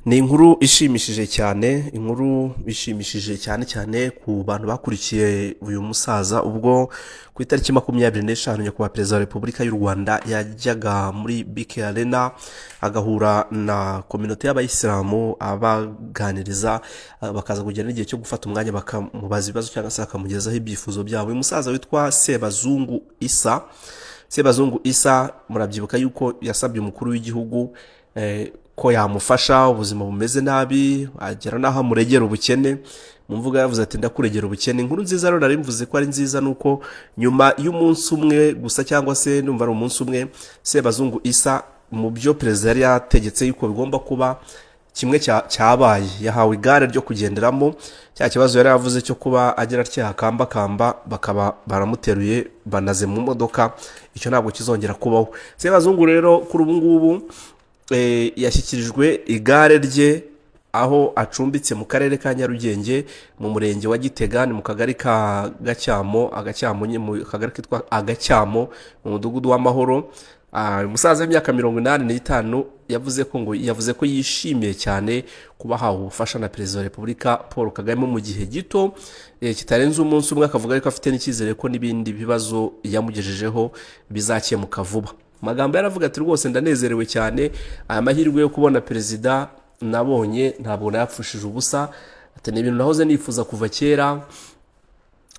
Ni inkuru ishimishije cyane, inkuru ishimishije cyane cyane ku bantu bakurikiye uyu musaza ubwo ku itariki 25 nyakubahwa Perezida wa Repubulika y'u Rwanda yajyaga muri BK Arena agahura na communauté y'abayisilamu abaganiriza, bakaza kugira n'igihe cyo gufata umwanya bakamubaza ibibazo cyangwa se bakamugezaho ibyifuzo byabo. Uyu musaza witwa Sebazungu Isa, Sebazungu Isa, murabyibuka yuko yasabye umukuru w'igihugu ko yamufasha, ubuzima bumeze nabi, agera n'aho amuregera ubukene. Mu mvugo yavuze ati: "Ndakuregera ubukene." Inkuru nziza rero nari mvuze ko ari nziza, nuko nyuma y'umunsi umwe gusa, cyangwa se numva ari umunsi umwe, Sebazungu Isa, mu byo perezida yari yategetse yuko bigomba kuba, kimwe cyabaye, yahawe igare ryo kugenderamo. Cya kibazo yari yavuze cyo kuba agira atya akambakamba bakaba baramuteruye banaze mu modoka, icyo ntabwo kizongera kubaho. Sebazungu rero kuri ubu ngubu yashyikirijwe igare rye aho acumbitse mu karere ka Nyarugenge, mu murenge wa Gitega, ni mu kagari ka Gacyamo, Agacyamo, mu kagari kitwa Agacyamo, mu mudugudu w'Amahoro. Umusaza w'imyaka 85 yavuze ko ngo yavuze ko yishimiye cyane kuba ahawe ubufasha na Perezida wa Repubulika Paul Kagame mu gihe gito kitarenze umunsi umwe, akavuga ko afite n'icyizere ko n'ibindi bibazo yamugejejeho bizakemuka vuba. Amagambo yaravuga ati: "Rwose ndanezerewe cyane, aya mahirwe yo kubona perezida nabonye ntabwo nayapfushije ubusa." Ati: "Ni ibintu nahoze nifuza kuva kera,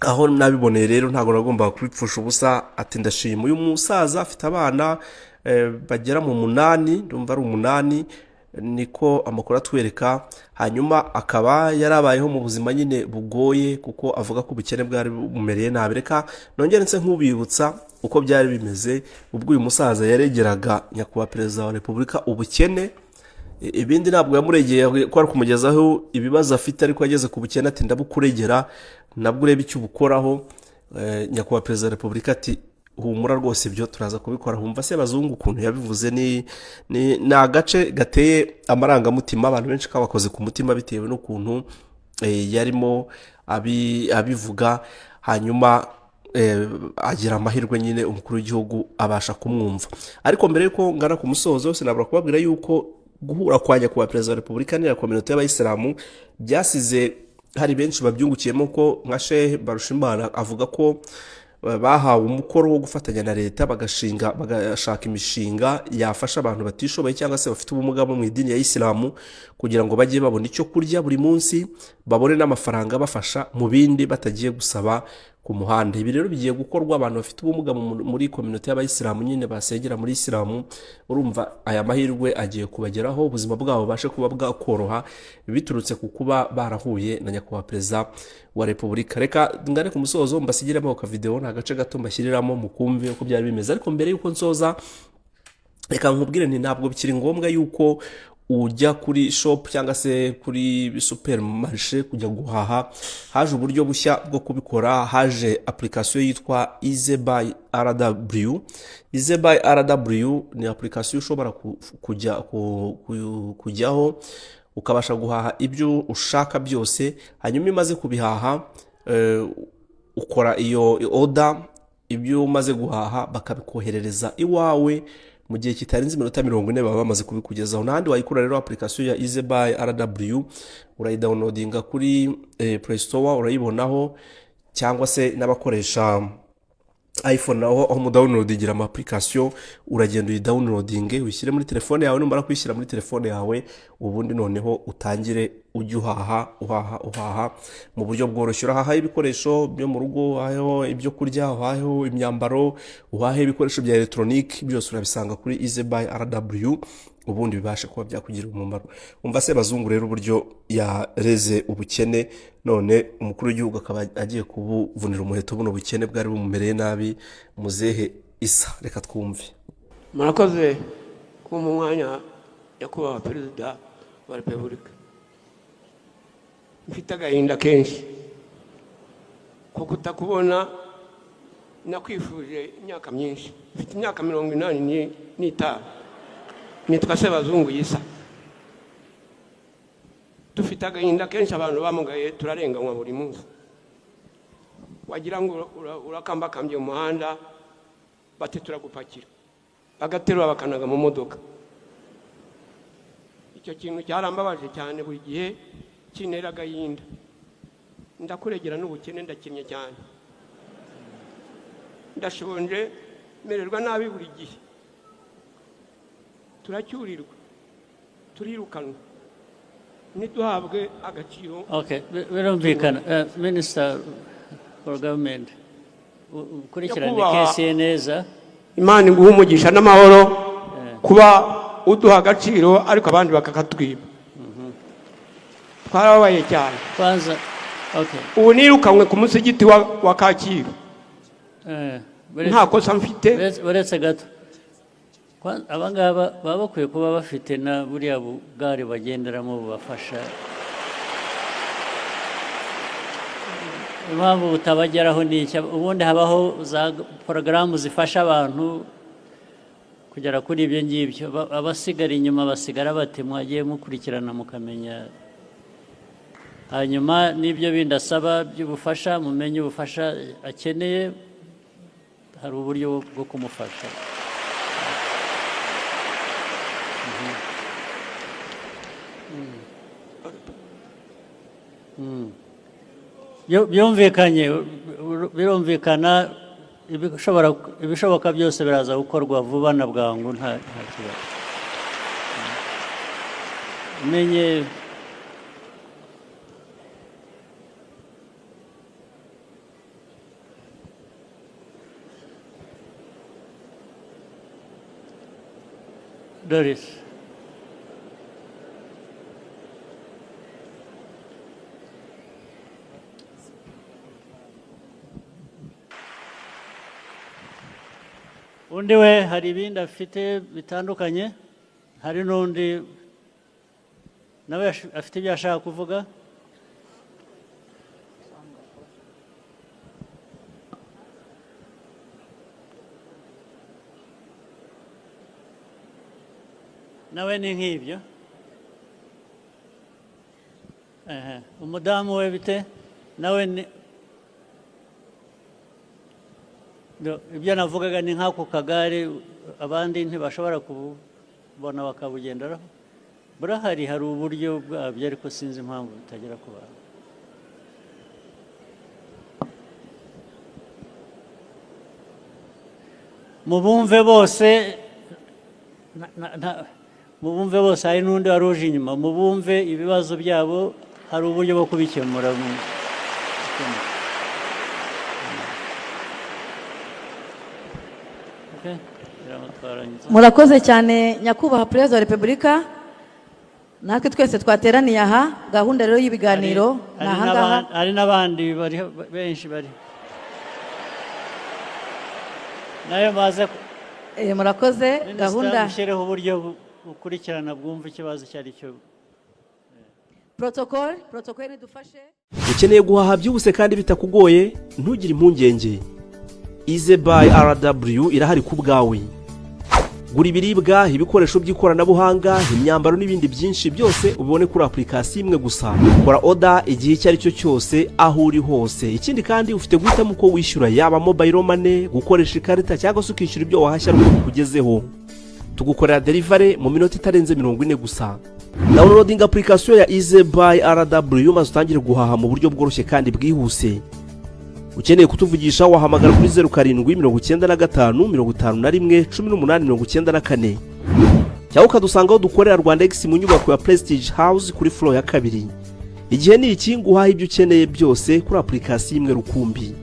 aho nabiboneye rero ntabwo nagombaga kubipfusha ubusa." Ati: "Ndashima." Uyu musaza afite abana bagera mu munani, ndumva ari umunani, niko amakuru atwereka. Hanyuma akaba yarabayeho mu buzima nyine bugoye, kuko avuga ko ubukene bwari bumumereye nabi. Reka nongere nse nk'ubibutsa uko byari bimeze ubwo uyu musaza yaregeraga nyakubahwa Perezida wa Repubulika ubukene. Ibindi ntabwo yamuregeye ko ari kumugezaho ibibazo afite, ariko ageze ku bukene ati: "Ndabukuregera, nabwo urebe icyo ubukoraho." Nyakubahwa Perezida wa Repubulika ati: "Humura rwose, ibyo turaza kubikora." Humva Sebazungu ukuntu yabivuze, ni agace gateye amarangamutima, abantu benshi kabakoze ku mutima bitewe n'ukuntu yarimo abivuga. Hanyuma agira amahirwe nyine umukuru w'igihugu abasha kumwumva. Ariko mbere y'uko ngana ku musozo, sinabura kubabwira yuko guhura kwa nyakubahwa Perezida wa Repubulika n'iya communauté y'abayisilamu byasize hari benshi babyungukiyemo, ko nka Shehe Barushimana avuga ko bahawe umukoro wo gufatanya na leta bagashinga, bagashaka imishinga yafasha abantu batishoboye cyangwa se bafite ubumuga bo mu idini ya Isilamu, kugira ngo bajye babona icyo kurya buri munsi, babone n'amafaranga abafasha mu bindi batagiye gusaba ku muhanda. Ibi rero bigiye gukorwa, abantu bafite ubumuga muri communauté y'abayisilamu nyine basengera muri Isilamu, urumva aya mahirwe agiye kubageraho, ubuzima bwabo bubashe kuba bwakoroha biturutse ku kuba barahuye na nyakubahwa Perezida wa Repubulika. Reka ngane ku musozo, mbasigiremo ako kavidewo, ni agace gato mbashyiriramo mukumve uko byari bimeze. Ariko mbere y'uko nsoza, reka nkubwire nti ntabwo bikiri ngombwa yuko ujya kuri shop cyangwa se kuri supermarché kujya guhaha. Haje uburyo bushya bwo kubikora, haje application yitwa Easy RW. Easy RW ni application ushobora kujyaho ukabasha guhaha ibyo ushaka byose. Hanyuma iyo umaze kubihaha, ukora iyo order, ibyo umaze guhaha bakabikoherereza iwawe mu gihe kitarenze iminota 40, baba bamaze kubikugezaho. N'ahandi wayikura rero application ya Easy RW, urayidownloadinga kuri Play Store urayibonaho, cyangwa se n'abakoresha iPhone naho aho mudownloadingira ama application, uragenda uyidownloadinge uyishyire muri telefone yawe. Numara kuyishyira muri telefone yawe, ubundi noneho utangire ujye uhaha, uhaha, uhaha mu buryo bworoshye. Urahahaho ibikoresho byo mu rugo, uhaheho ibyo kurya, uhaheho imyambaro, uhahe ibikoresho bya elegitoroniki, byose urabisanga kuri Easy Buy RW, ubundi bibashe kuba byakugirira umumaro. Umva Sebazungu rero uburyo yareze ubukene, none umukuru w'igihugu akaba agiye kubuvunira umuheto buno bukene bwari bumumereye nabi muzehe Isa. Reka twumve. Murakoze kumpa umwanya, nyakubahwa Perezida wa Repubulika. Mfite agahinda kenshi ko kutakubona, nakwifuje imyaka myinshi. Mfite imyaka 85. Nitwa Sebazungu Yisa. Dufite agahinda kenshi, abantu bamugaye turarenganywa buri munsi. Wagira ngo urakambakambye mu muhanda, bati: "Turagupakira," bagaterura bakanaga mu modoka. Icyo kintu cyarambabaje cyane, buri gihe kintera agahinda. Ndakuregera n'ubukene, ndakennye cyane, ndashonje, mererwa nabi buri gihe. Turacyurirwa, turirukanwa, ntiduhabwe agaciro. Okay, birumvikana. Minister for Government, ukurikirane Nyakubahwa. case ye neza. Imana iguha umugisha n'amahoro kuba uduha agaciro, ariko abandi bakakatwiba. Twarababaye cyane. Kwanza, okay. Ubu nirukanywe ku musigiti wa Kacyiru nta kosa mfite. Uretse gato. Aba ngaba baba bakwiye kuba bafite na buriya bugare bagenderamo bubafasha. Impamvu butabageraho ni iki? Ubundi habaho za porogaramu zifasha abantu kugera kuri ibyo ngibyo. Abasigara inyuma basigara bate? Mwagiye mukurikirana mukamenya, hanyuma n'ibyo bindi asaba by'ubufasha, mumenye ubufasha akeneye, hari uburyo bwo kumufasha. Byumvikanye, birumvikana. Ibishoboka byose biraza gukorwa vuba na bwangu, nta kibazo. Umenye Doris. Undi we hari ibindi afite bitandukanye, hari n'undi nawe afite ibyo ashaka kuvuga. Nawe ni nk'ibyo. Ehe, umudamu we bite? Nawe ni ibyo navugaga, ni nk'ako kagare abandi ntibashobora kubona bakabugenderaho. Burahari, hari uburyo bwabyo, ariko sinzi impamvu bitagera ku bantu. Mubumve bose, mubumve bose. Hari n'undi wari uje inyuma. Mubumve ibibazo byabo, hari uburyo bwo kubikemura. Okay, ngira ngo twarangiza. Murakoze cyane, Nyakubahwa Perezida wa Repubulika. Natwe twese twateraniye aha, gahunda rero y'ibiganiro ni Hari ahangaha. Hari n'abandi bari benshi bari nayo maze. Murakoze. Minisita, Gahunda mushyireho uburyo bukurikirana, bwumva ikibazo icyo ari cyo. Protocole nidufashe. Ukeneye guhaha byihuse kandi bitakugoye? Ntugire impungenge, Easy Buy RW irahari ku bwawe. Gura ibiribwa, ibikoresho by'ikoranabuhanga, imyambaro n'ibindi byinshi, byose ubibone kuri application imwe gusa. Kora order igihe icyo ari cyo cyose, aho uri hose. Ikindi kandi, ufite guhitamo uko wishyura, yaba mobile money, gukoresha ikarita, cyangwa se ukishyura ibyo wahashye ari uko bikugezeho. Tugukorera delivery mu minota itarenze 40 gusa. Downloading application ya Easy Buy RW maze utangire guhaha mu buryo bworoshye kandi bwihuse. Ukeneye kutuvugisha, wahamagara kuri 0795511894, cyangwa ukadusanga aho dukorera, Rwandex, mu nyubako ya Prestige House, kuri floor ya kabiri. Igihe ni iki ngo uhahe ibyo ukeneye byose kuri application imwe rukumbi.